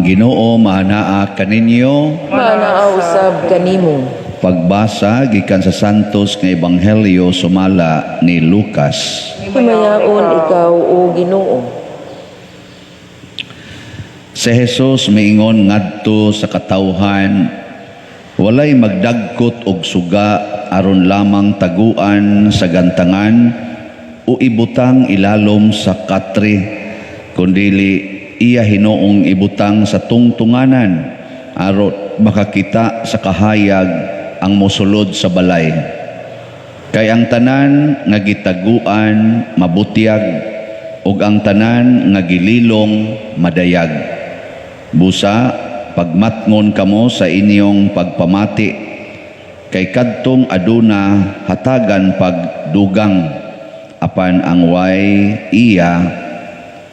Ang Ginoo maanaa kaninyo. Maanaa usab kanimo. Pagbasa gikan sa Santos nga Ebanghelyo sumala ni Lucas. Himayaon ikaw, o Ginoo. Si Jesus miingon ngadto sa katawhan, "Walay magdagkot og suga aron lamang taguan sa gantangan o ibutang ilalom sa katre, kundili iya hinuong ibutang sa tungtunganan aron makakita sa kahayag ang mosulod sa balay. Kay ang tanan nga gitaguan mabutyag, ug ang tanan nga gililong madayag. Busa pagmatngon kamo sa inyong pagpamati, kay kadtong aduna hatagan pagdugang, apan ang way iya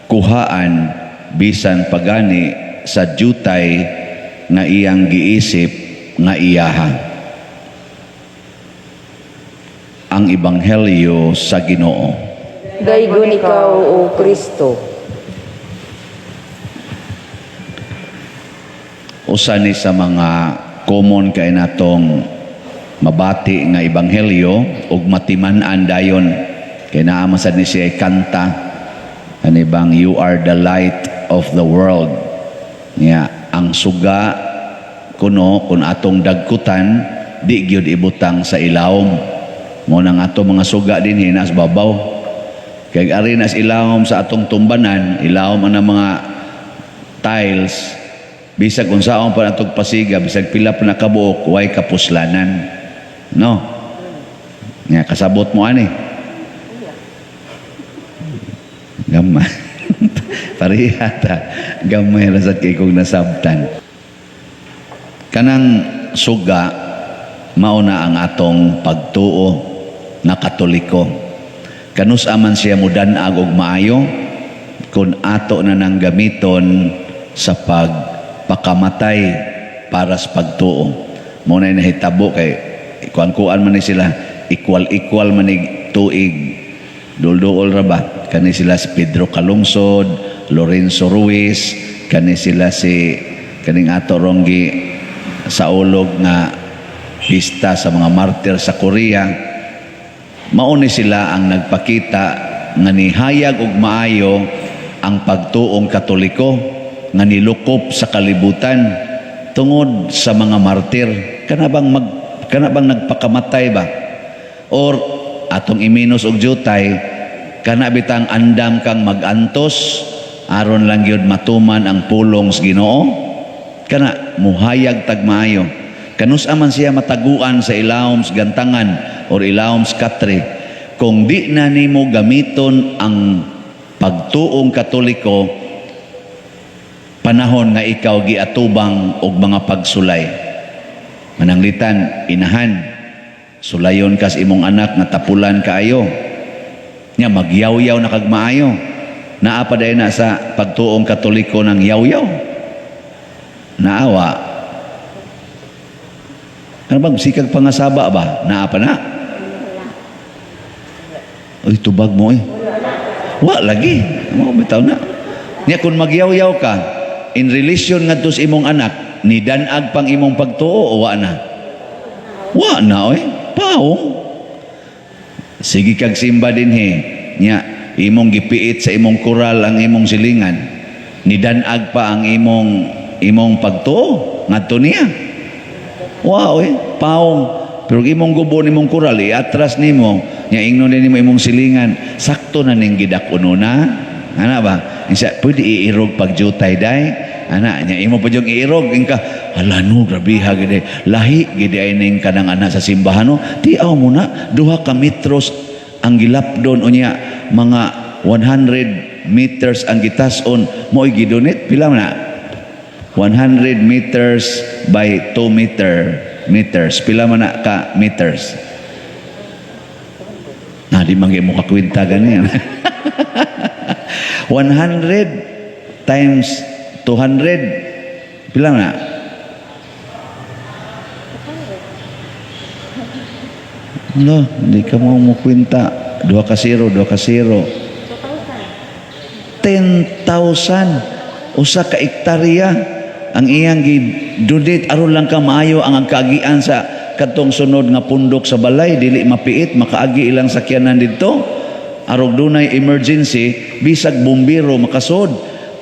kuhaan bisan pagani sa jutay nga iyang giisip nga iyaha." Ang Ebanghelyo sa Ginoo. Daygon ikaw, O Kristo. Usa ni sa mga common kay natong mabati nga ebanghelyo ug matiman-an dayon, kay naa man sad ni siya kanta ani bang "You are the light of the world." Nya ang suga kuno kun atong dagkutan, di gyud ibutang sa ilawom. Mo nang ato mga suga dinhi nas babaw, kay ari nas ilawom sa atong tumbanan, ilawom ang mga tiles, bisag unsaon pa natong pasiga, bisag pila pa nakabuok, way kapuslanan, no? Nya kasabot mo ani, gamay. Pareha ta, gamay ra sad kay kong nasabtan. Kanang suga mao na ang atong pagtuo na Katoliko. Kanus-a man siya mudan-ag og maayo kun ato na nang gamiton sa pagpakamatay para sa pagtuo. Mo na nahitabo kay kuan-kuan man ni sila, equal-equal man ni tuig. Dulduol ra ba? Kani sila si Pedro Calungsod, Lorenzo Ruiz, kani sila si kaning ato ronggi sa ulog nga pista sa mga martir sa Korea. Mao ni sila ang nagpakita nga nihayag og maayo ang pagtuong Katoliko nga nilukop sa kalibutan tungod sa mga martir. Kana bang nagpakamatay ba? Or atong iminos og jutay, kana bitang andam kang magantos aron lang gyud matuman ang pulong sa Ginoo? Kana muhayag tag maayo. Kanus-a man siya mataguan sa ilawom sa gantangan or ilawom sa katre kung di na nimo gamiton ang pagtuong Katoliko panahon nga ikaw giatubang og mga pagsulay? Mananglitan, inahan, sulayon kas imong anak nga tapulan kaayo. Nya magyawyaw na kag maayo. Naa pa diay na sa pagtuong Katoliko ng yawyaw? Naawa. Ano bang sikag pangasaba ba? Naa pa na? Uy, tubag mo eh. Wa lagi. Mo bitaw na. Nya kung magyawyaw ka in relation ngadto sa imong anak, nidanag pang imong pagtuo o wa na? Wa na oy. Paong. Sige kag simba dinhi. Nya imong gipiit sa imong kural ang imong silingan. Nidanag pa ang imong pagtuo ngadto niya? Wow, eh, paong. Pero imong gubon imong kural, iatras nimo, nya ingnon din nimo imong silingan, sakto na ning gidak-uno na. Ana ba? Insa, pwede iirog pag jutay day. Ana, nya imo pa jung iirog ingka, hala no, grabe ha gid. Lahi gid ay ning kanang ana sa simbahan no. Tiaw mo na, 2 ka metros ang gilapdon unya mga 100 meters ang gitason mo'y gidonate. Pila man na? 100 meters by 2 meters. Pila man na ka meters? Na di man mo kakwenta ganyan. 100 times 200, pila man na? No, hindi ka mo mukwenta. 2 ka 0, 2 ka 0. 10,000. 1 ka hektarya. Ang iyang gidudit aron lang ka maayo ang kaagian sa kadtong sunod nga pundok sa balay, dili mapiit, makaagi ilang sakyanan didto. Arog dunay emergency, bisag bumbiro makasod.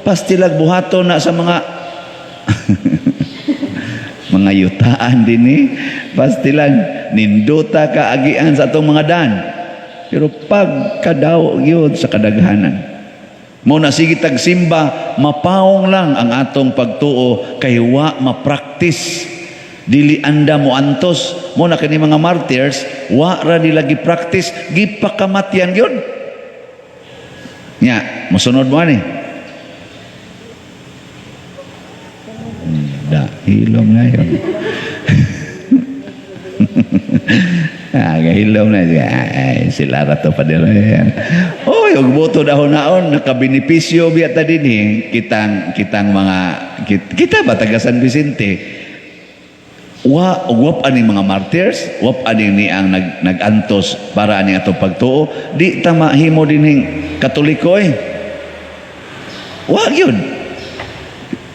Pastilag buhaton na sa mga yutaan dinhi, pastilan nindota kaagian sa atong mga dan. Pero pagkadaw gyud sa kadaghanan. Mo na sige tag simba, mapawong lang ang atong pagtuo kay wa ma-practice. Dili anda mo antos. Mo na kini mga martyrs, wa ra nila gi-practice, gipakamatyan gyud. Nya, mosunod mo ani. Da, hilom na yun. Ah, gahilom na siya. Ay, sila ra to pa yan. Oy, og boto dahon naon, nakabenepisyo biya ta dinhi kitang kitang mga kita ba taga San Vicente. Wa og wap ani mga martyrs, wap ani ni ang nagantos para ani atong pagtuo, di ta mahimo dinhing Katoliko eh. Wa gyud.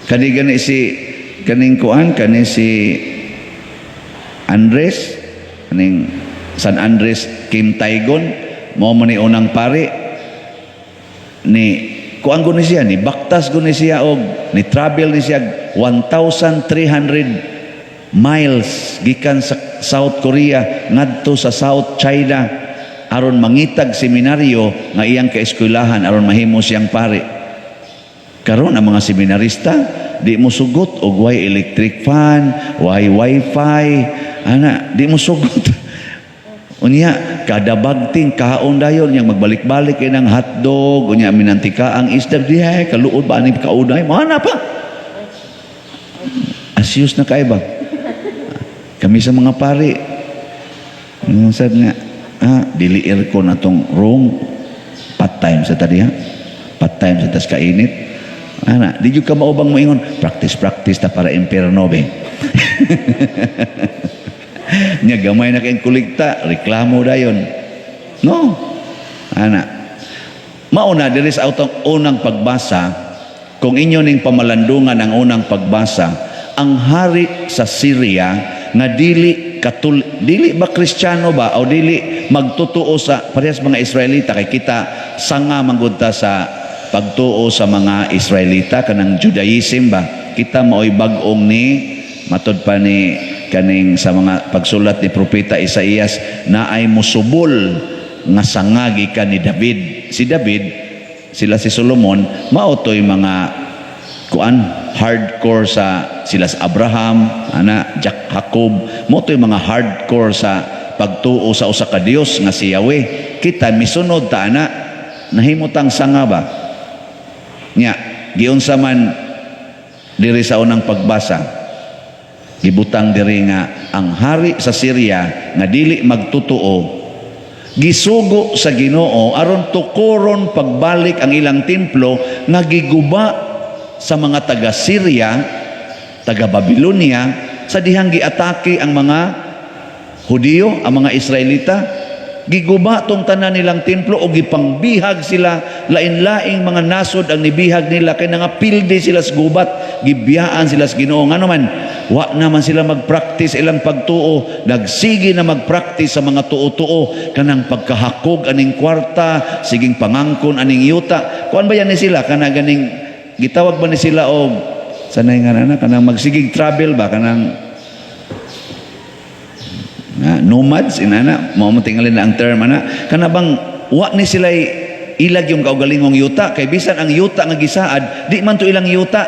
Kani gani si kaning kuan, kani si Andres, kaning San Andres Kim Taigon, mao man ni unang pari ni kuan ko ni siya, ni baktas ko ni siya og ni travel ni siya 1,300 miles gikan sa South Korea ngadto sa South China aron mangitag seminaryo nga iyang kaeskwelahan aron mahimo siyang pari. Karon ang mga seminarista di mo sugot og way electric fan, way wifi, ana di mo sugot. Unya kada bagting kaon dayon yang magbalik-balik kay ng hotdog, unya minantika ang isda, di ay kaluod ba ani kaunay, mana pa. Asyus na kay ba? Kami sa mga pari, sad nga, dili aircon atong room, part time sa tadi ha, part time sa tas kainit. Ana, di jud ka maubang moingon, practice practice ta para impierno be. Nya gamay na kayong kolekta, reklamo dayon. No. Ana. Mauna diri sa atong unang pagbasa, kung inyo ning pamalandungan ang unang pagbasa, ang hari sa Syria nga dili katul dili ba Kristiyano ba o dili magtotoo sa parehas mga Israelita, kay kita sanga manggod ta sa pagtuo sa mga Israelita, kanang Judaism ba, kita maoy bag-ong ni matod pa ni kaning sa mga pagsulat ni propeta Isaías na ay musubol nga sanga gikan ni David. Si David, sila si Solomon, mao to'y mga kuan hardcore sa sila sa Abraham, ana Jack Jacob, mao to'y mga hardcore sa pagtuo sa usa ka Dios nga si Yahweh. Kita misunod ta ana, nahimutang sanga ba? Nya, giunsa man diri sa unang pagbasa, gibutang diri nga ang hari sa Syria nga dili magtotoo gisugo sa Ginoo aron tukoron pagbalik ang ilang templo nga giguba sa mga taga Syria, taga Babylonia, sa dihang giatake ang mga Hudiyo, ang mga Israelita. Giguba tong tanan nilang templo o gipangbihag sila, lain-laing mga nasod ang nibihag nila kay nangapildi sila sa gubat, gibiyaan sila sa Ginoo. Ngano man wa naman sila magpractice ilang pagtuo, nagsige na magpractice sa mga tuo-tuo, kanang pagkahakog aning kwarta, siging pangangkon aning yuta. Kuan ba yan ni sila kana ganing gitawag ba ni sila og sanay nga na kanang magsigig travel ba, kanang nga nomads inana, mao mo tingali na ang term ana, kana bang wa ni sila ilag yung kaugalingong yuta, kay bisan ang yuta nga gisaad di man to ilang yuta,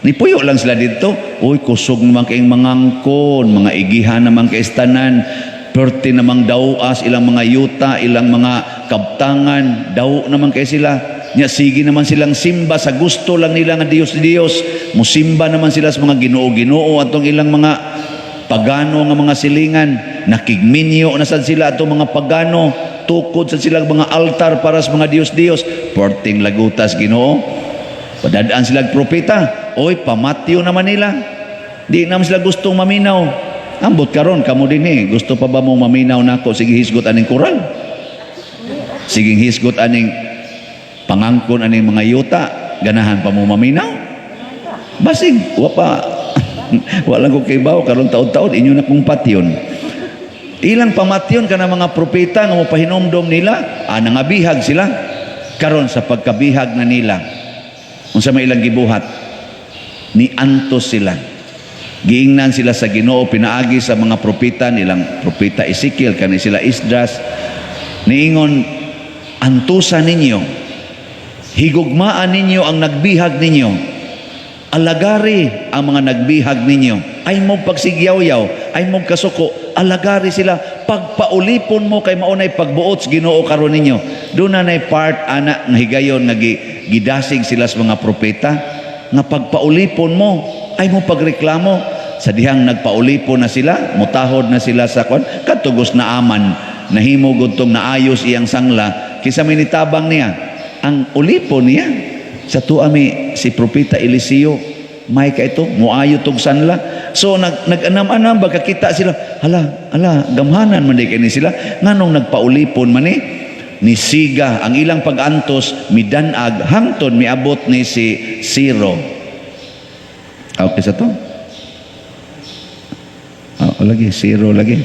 nipuyo lang sila didto. Uy, kusog naman kayong mangangkon, mga igihan naman kay tanan, perti namang dawas ilang mga yuta, ilang mga kabtangan, daw naman kay sila. Nya sige naman silang simba sa gusto lang nila nga Dios Dios, musimba naman sila sa mga Ginoo-Ginoo atong ilang mga pagano nga mga silingan. Nakigminyo na sad sila atong mga pagano, tukod sa silang mga altar para sa mga Dios-Dios. Porting lagutas Ginoo, padadaan sila propeta, oy, pamatyo naman nila, di naman sila gustong maminaw. Ambot karon kamo dinhi, gusto pa ba mo maminaw nako? Sige hisgot aning koral, sige hisgot aning pangangkon aning mga yuta, ganahan pa mo maminaw? Basig wa pa, wala ko kibaw karon taon-taon inyo na kong patyon. Ilang pamatyon kana mga propeta nga mopahinomdom nila, nangabihag sila. Karon sa pagkabihag na nila, unsa may ilang gibuhat? Ni antos sila. Giingnan sila sa Ginoo pinaagi sa mga propeta nilang Propeta Ezekiel, kani sila Esdras. Niingon, "Antusa ninyo, higugmaan ninyo ang nagbihag ninyo, alagari ang mga nagbihag ninyo. Ay mo pagsigyaw-yaw, ay mo kasuko, alagari sila. Pagpaulipon mo kay maunay pagbuot sa Ginoo karon ninyo." Doon na nay part ana nga higayon nga gidasig sila sa mga propeta nga pagpaulipon mo, ay mo pagreklamo. Sa dihang nagpaulipon na sila, mutahod na sila sa kon katugos na aman nahimo gudtong naayos iyang sangla, kinsa may nitabang niya? Ang ulipon niya. Sa tuwa mi si Propeta Eliseo, may ka ito muayo tog sanla. So nag-anam-anam ba, kakita sila, "Hala, hala, gamhanan man di kini sila. Nganong nagpaulipon man ni?" Nisiga ang ilang pag-antos, midanag hangtod miabot ni si Ciro. Okay sa to. Oh, lagi Ciro, lagi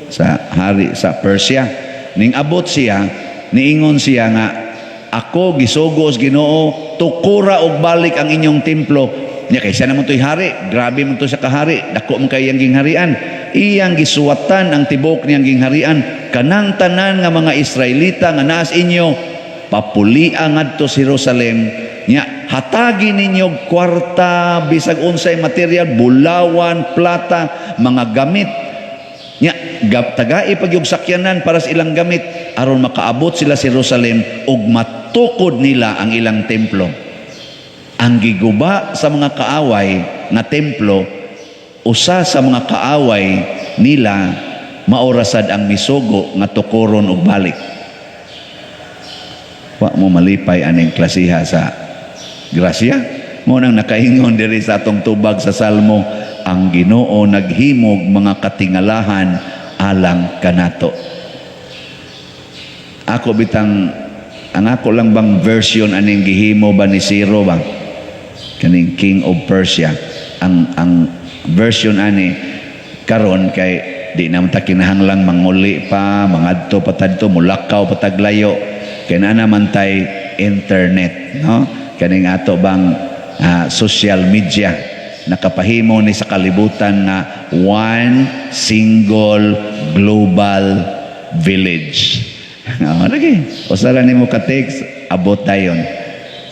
sa hari sa Persia. Ning abot siya, niingon siya nga, "Ako gisugo sa Ginoo, tukura og balik ang inyong templo." Nya kay siya naman to'y hari, grabe man to siya kahari, dako man kay iyang gingharian. Iyang gisuwatan ang tibok niyang gingharian, "Kanang tanan nga mga Israelita nga naas inyo, papulia ngadto sa Jerusalem. Nya hatagi ninyo og kwarta, bisag unsay material, bulawan, plata, mga gamit. Nya tagai pag yung sakyanan para sa ilang gamit aron makaabot sila sa Jerusalem ug matukod nila ang ilang templo." Ang giguba sa mga kaaway nga templo, usa sa mga kaaway nila maorasad ang misugo nga tukoron og balik. Wa mo malipay aning klasiha sa grasya? Mo nang nakaingon diri sa atong tubag sa Salmo, ang Ginoo naghimog mga katingalahan alang kanato. Ako bitang, ang ako lang bang version aning gihimo ba ni Ciro ba, kaning King of Persia, ang version ani karon kay di naman ta kinahanglang manguli pa, mangadto pa tadto, mulakaw pa taglayo kay naa naman tay internet, no? Kaning ato bang social media, nakapahimo ni sa kalibutan nga one single global village. Oh, lagi usa ra nimo ka text, abot dayon.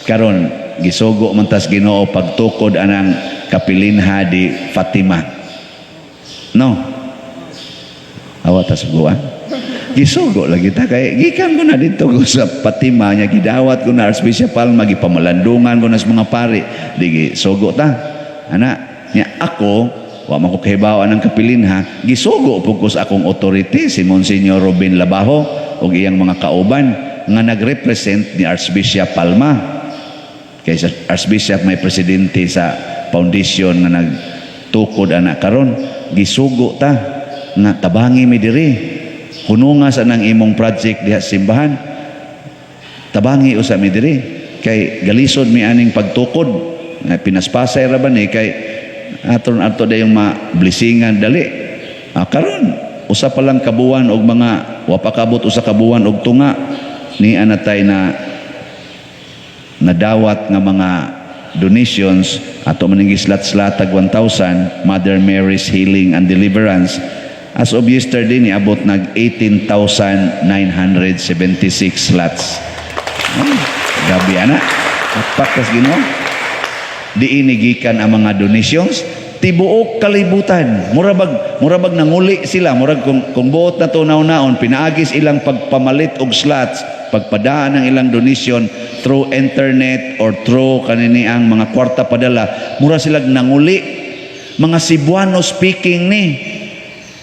Karon gisugo man tas Ginoo pagtukod anang kapilinha di Fatima, no? Awa tas buwan gisugo lagi ta kay gikan ko na dito ko sa Fatima nya gidawat ko na Archbishop Palma, gipamalandungan ko na sa mga pari, di gisugo ta ana. Nya ako wa man ko kahibaw anang kapilinha. Gisugo pud ko sa akong authority, si Monsignor Robin Labajo ug iyang mga kauban nga nagrepresent ni Archbishop Palma, kay sa Archbishop may presidente sa foundation nga nagtukod ana. Karon gisugo ta nga tabangi mi diri, hununga sa nang imong project diha sa simbahan, tabangi usa mi diri kay galisod mi aning pagtukod nga pinaspasay ra ba ni kay aton ato dayong ma-blessingan dali. Karon usa pa lang kabuwan og mga wa pa kabot usa ka buwan og tunga ni anatay na nadawat nga mga donations. Ato man ning gislat-slatag 1,000, Mother Mary's Healing and Deliverance. As of yesterday, niabot nag 18,976 slots. Oh, gabi ana, apak tas Ginoo. Diini gikan ang mga donations, tibuok kalibutan. Murabag nanguli sila, murag kung buot na to naon pinaagis ilang pagpamalit og slots, pagpadaan ng ilang donation through internet or through kanini ang mga kwarta padala, mura sila nanguli. Mga Cebuano speaking ni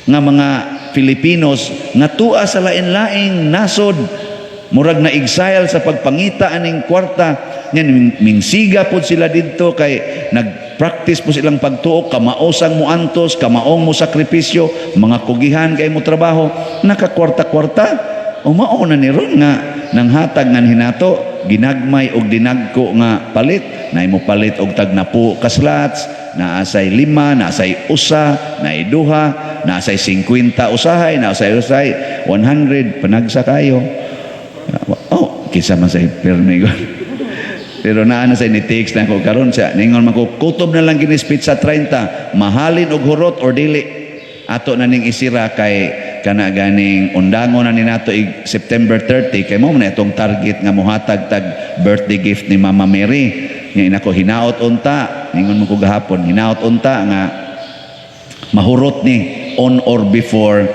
nga mga Filipinos nga tua sa lain-laing nasod, murag na exile sa pagpangita aning kwarta. Nya mingsiga pod sila didto kay nag-practice po silang pagtuo, kamaosang muantos, kamaong mo sakripisyo, mga kugihan kay mo trabaho, nakakwarta-kwarta o mao na ni ron nga nanghatag ngan hinato. Ginagmay og dinagko nga palit. Naay mo palit og tag napo ka slots, naasay lima, naasay usa, naay duha, naasay 50 usahay, naasay usahay 100, panagsa kayo. Oh, kisa man sa pirmi ko. Pero naa na sa ni text na ko karon siya. Ningon man ko, kutob na lang kini sa 30, mahalin og hurot or dili. Ato na ning isira kay kana ganing undango na ni nato ig September 30 kay mo na itong target nga mohatag tag birthday gift ni Mama Mary. Nga inako, hinaot unta, ningon mo ko gahapon, hinaot unta nga mahurot ni on or before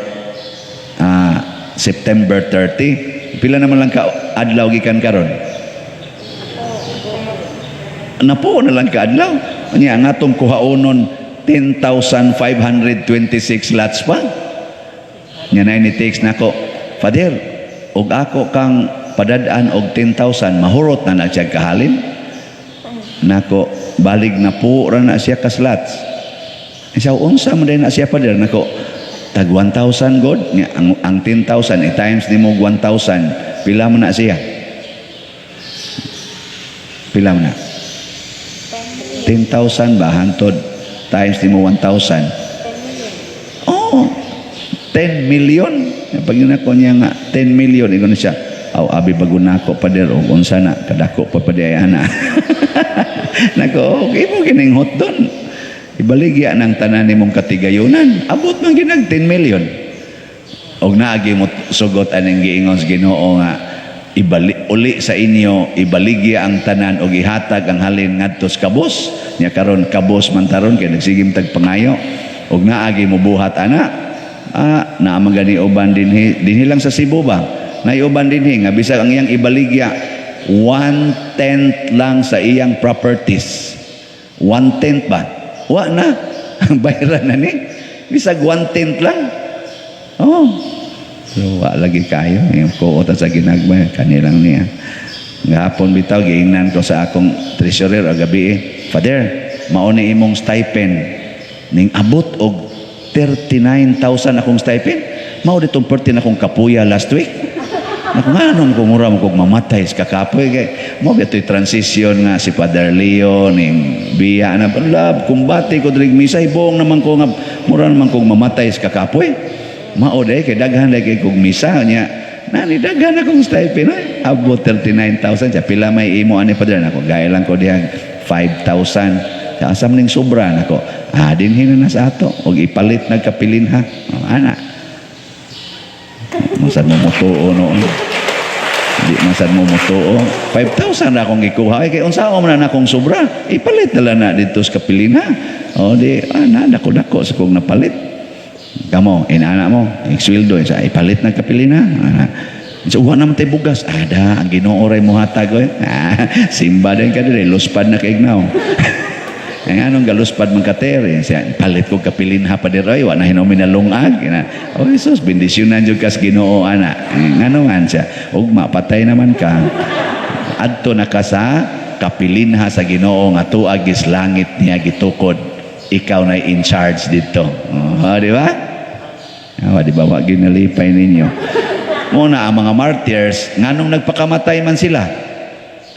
September 30. Pila naman lang ka adlaw gikan karon? Napo na lang ka adlaw. Nya ang atong kuhaonon 10,526 lots pa. Nya na ni text nako, "Father, og ako kang padadaan og 10,000, mahurot na na siya kahalin?" Nako, balig na po ra na siya ka slots. Siya, "Unsa man din na siya, Father?" Nako, tag 1,000 god. Nya, ang 10,000 i-times nimo 1,000, pila man na siya? Pila man na? 10,000 ba hantod times nimo 1,000? Oh, 10 million. Pag yun ako niya nga 10 million, ingon siya, "Aw, abi bago nako, Pader, og unsa na kadako pa pa di ana." Nako, okay mo kining hotdon. Ibaligya ng tanan nimong katigayunan. Abot man ginag 10 million. Og naagi mo sugot aning giingon sa Ginoo nga ibali uli sa inyo, ibaligya ang tanan og ihatag ang halin ngadto sa kabos. Nya karon kabos man taron kay nagsigim tag pangayo. Og naagi mo buhat ana, naa man gani uban dinhi, dinhi lang sa Cebu ba, nay uban dinhi nga bisag ang iyang ibaligya one tenth lang sa iyang properties, one tenth ba, wa na bayaran na ni, bisag one tenth lang. Oh, so wa lagi kayo yung kuot sa ginagmay kanilang niya. Gahapon bitaw giingnan ko sa akong treasurer o gabi eh, "Father, mao ni imong stipend." Ning abot og 39,000 akong stipend. Mao ditong perti na akong kapuya last week. Naku, nga nung kumura mo kog mamatay sa kakapoy kay mo bito'y transition nga si Father Leo ning biya na love kumbate ko diri misa, ibong naman ko nga mura naman kog mamatay sa kakapoy. Mao day kay daghan day kay kog misa nya nani daghan akong stipend ay abot 39,000 siya. "Pila may imo ani, Father?" Nako, gaya lang ko diha 5,000. Sa asam ning sobra? Nako, dinhi na na sa ato og ipalit nagkapilin ha. Oh, ana masad mo motuo noon, di masad mo motuo. 5,000 na akong gikuha. Ay, kay unsa man na akong sobra, ipalit na lang na dito sa kapilin ha. O di na dako dako sa kong napalit. Kamo inaana mo isweldo sa ipalit na kapilin ha. Ana. So, wa naman tayo bugas. Ada, ang Ginoo ray mohatag oy. Simba din ka dire, luspad na kaignaw. Ang anong galuspad man kater, eh, siya, palit ko kapilin ha pa diroy, wa na hinumin na lungag. Ina, oh Jesus, bendisyonan jud kas Ginoo ana. Eh, ngano man siya, ugma patay naman ka. Adto na ka sa kapilinha sa Ginoo nga tuag is langit niya gitukod. Ikaw na in charge dito. Oh, di ba? Awa, di ba wa ginalipay ninyo? Muna ang mga martyrs, nganong nagpakamatay man sila?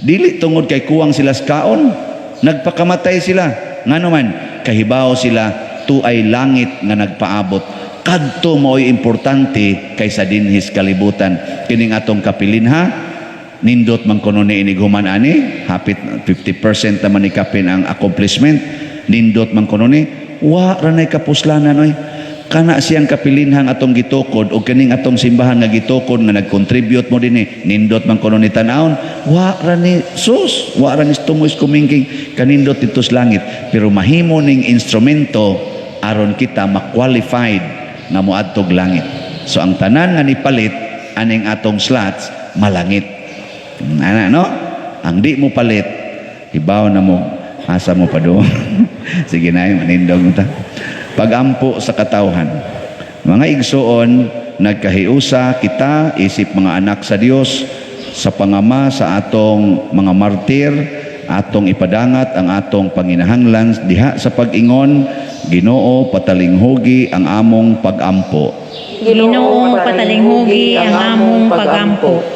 Dili tungod kay kuwang sila sa kaon. Nagpakamatay sila. Ngano man, kahibaw sila tuay langit nga nagpaabot. Kadto mao'y importante kaysa dinhis kalibutan. Kining atong kapilinha, nindot man kuno ni inighuman ani, hapit 50% naman ni kapin ang accomplishment. Nindot man kuno ni, wa ra nay kapuslanan oy. Kana siyang kapilinhang atong gitukod o kining atong simbahan nga gitukod nga nag-contribute mo dinhi, nindot man kuno ni tan-awon, wa ra ni sus, wa ra ni tumoy kumingking kanindot dito sa langit, pero mahimo ning instrumento aron kita ma-qualified nga moadtog langit. So ang tanan nga nipalit aning atong slots, malangit. Ana no? Ang di mo palit, hibaw na mo asa mo pa do. Sige na, manindog mo ta. Pagampo sa katawhan. Mga igsuon, nagkahiusa kita isip mga anak sa Dios sa pangama sa atong mga martir, atong ipadangat ang atong panginahanglan diha sa pag-ingon, "Ginoo, patalinghugi ang among pagampo." Ginoo, patalinghugi ang among pagampo.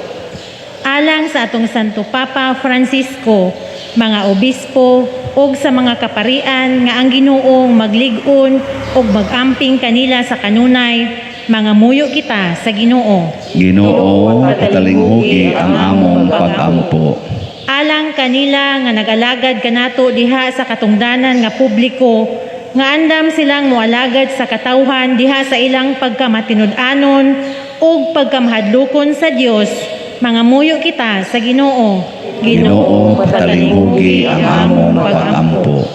Alang sa atong Santo Papa Francisco, mga obispo ug sa mga kaparian nga ang Ginoong maglig-on ug magamping kanila sa kanunay, mangamuyo kita sa Ginoo. Ginoo, patalinghugi ang among pag-ampo. Alang kanila nga nag-alagad kanato diha sa katungdanan nga publiko, nga andam silang moalagad sa katawhan diha sa ilang pagkamatinud-anon ug pagkamahadlokon sa Dios, mangamuyo kita sa Ginoo. Ginoo, patalinghugi ang among pag-ampo.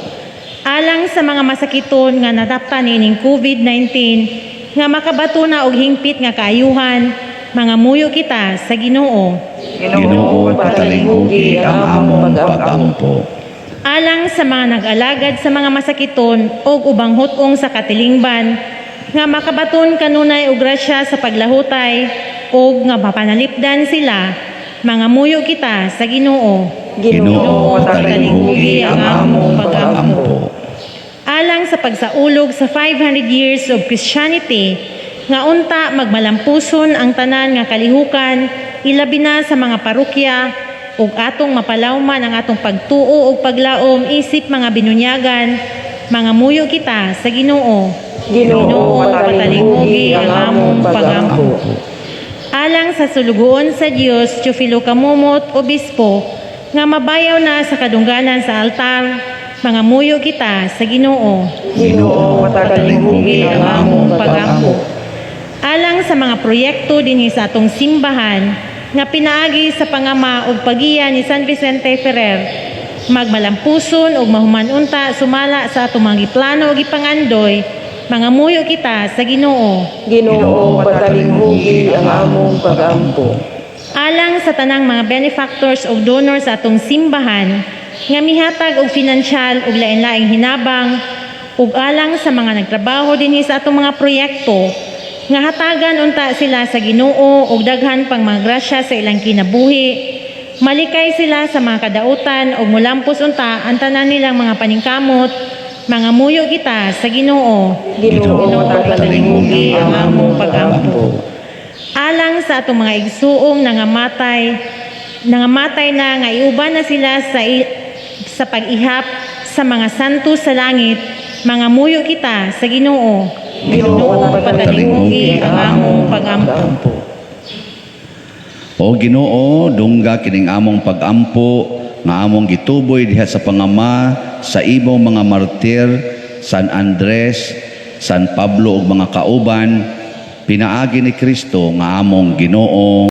Alang sa mga masakiton nga nadaptan niining COVID-19 nga makabato na og hingpit nga kaayuhan, mangamuyo kita sa Ginoo. Ginoo, patalinghugi ang among pag-ampo. Alang sa mga nag-alagad sa mga masakiton og ubang hut-ong sa katilingban nga makabaton kanunay og grasya sa paglahutay ug nga mapanalipdan sila, mangamuyo kita sa Ginoo. Ginoo, patalinghugi ang among pag-ampo. Alang sa pagsaulog sa 500 years of Christianity, nga unta magmalampuson ang tanan nga kalihukan, ilabi na sa mga parokya, ug atong mapalawman ang atong pagtuo ug paglaom isip mga binunyagan, mangamuyo kita sa Ginoo. Ginoo, patalinghugi ang among pag-ampo. Alang sa sulugoon sa Dios Teofilo Camomot, Obispo, nga mabayaw na sa kadungganan sa altar, mangamuyo kita sa Ginoo. Ginoo, patalinghugi ang among pag-ampo. Alang sa mga proyekto dinhi sa atong simbahan nga pinaagi sa pangama ug pagiya ni San Vicente Ferrer, magmalampuson ug mahuman unta sumala sa atong mga giplano ug gipangandoy, mangamuyo kita sa Ginoo. Ginoo, patalinghugi ang among pag-ampo. Alang sa tanang mga benefactors ug donors sa atong simbahan nga mihatag og finansyal ug lain-laing hinabang, ug alang sa mga nagtrabaho dinhi sa atong mga proyekto nga hatagan unta sila sa Ginoo og daghan pang mga grasya sa ilang kinabuhi, malikay sila sa mga kadautan ug mulampos unta ang tanan nilang mga paningkamot, mangamuyo kita sa Ginoo. Ginoo, patalinghugi ang among pag-ampo. Alang sa atong mga igsuong nangamatay na nga iuban na sila sa pag-ihap sa mga santo sa langit, mangamuyo kita sa Ginoo. Ginoo, patalinghugi ang among pag-ampo. O Ginoo, dungga kining among pag-ampo nga among gituboy diha sa pangama sa imong mga martir, San Andres, San Pablo ug mga kauban, pinaagi ni Kristo nga among Ginoo.